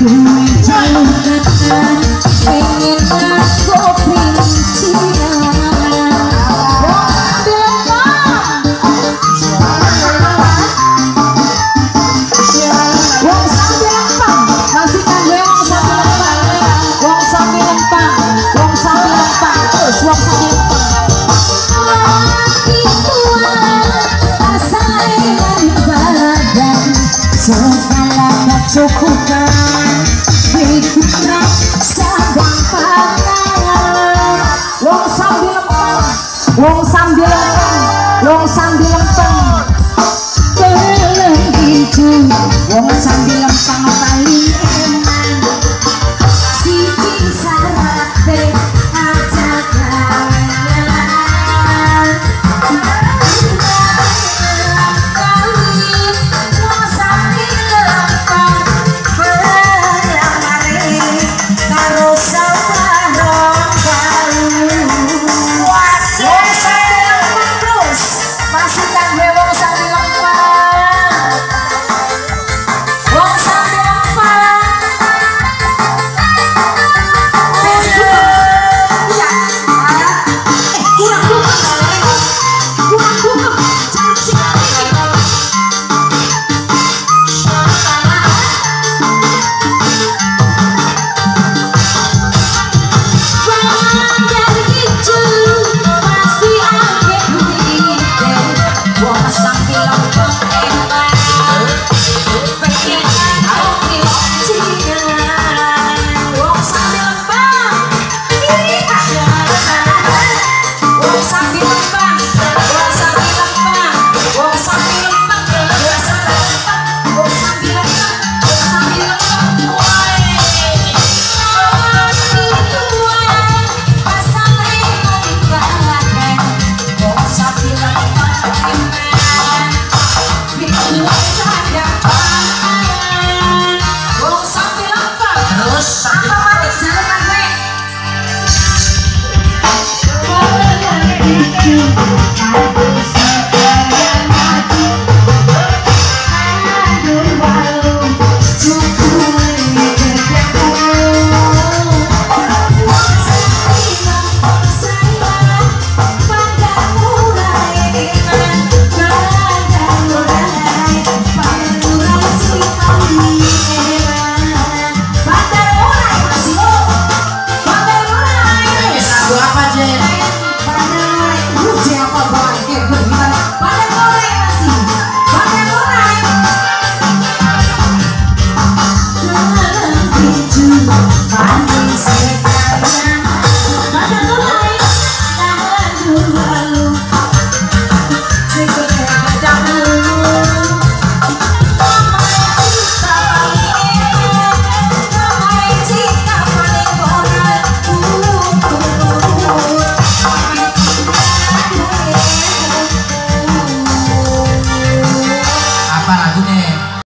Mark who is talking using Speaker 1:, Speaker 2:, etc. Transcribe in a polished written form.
Speaker 1: Duwe jalukan pengen aku princian. Wong sambil lempang, masih kanggo wong sambil lempang, wong sambil lempang, wong sambil lempang, terus wong sambil lempang. Laki tua asae badan segala kecukupan dikurang sandang pangan. Wong sambil lempang, wong sambil lempang, wong sambil lempang. Peleng hijau, wong sambil lempang paling eman. Siji sarate aja gawean. Wong sambil lempang belamare karo sawah rong bau. Wong sambil lempang terus, masih kanggo wong sambil lempang. Wong sambil lempang. Kurang dukung, kurang dukung, cantik. Banggar hijau pasti akeh duwite. Wong sambil lempang.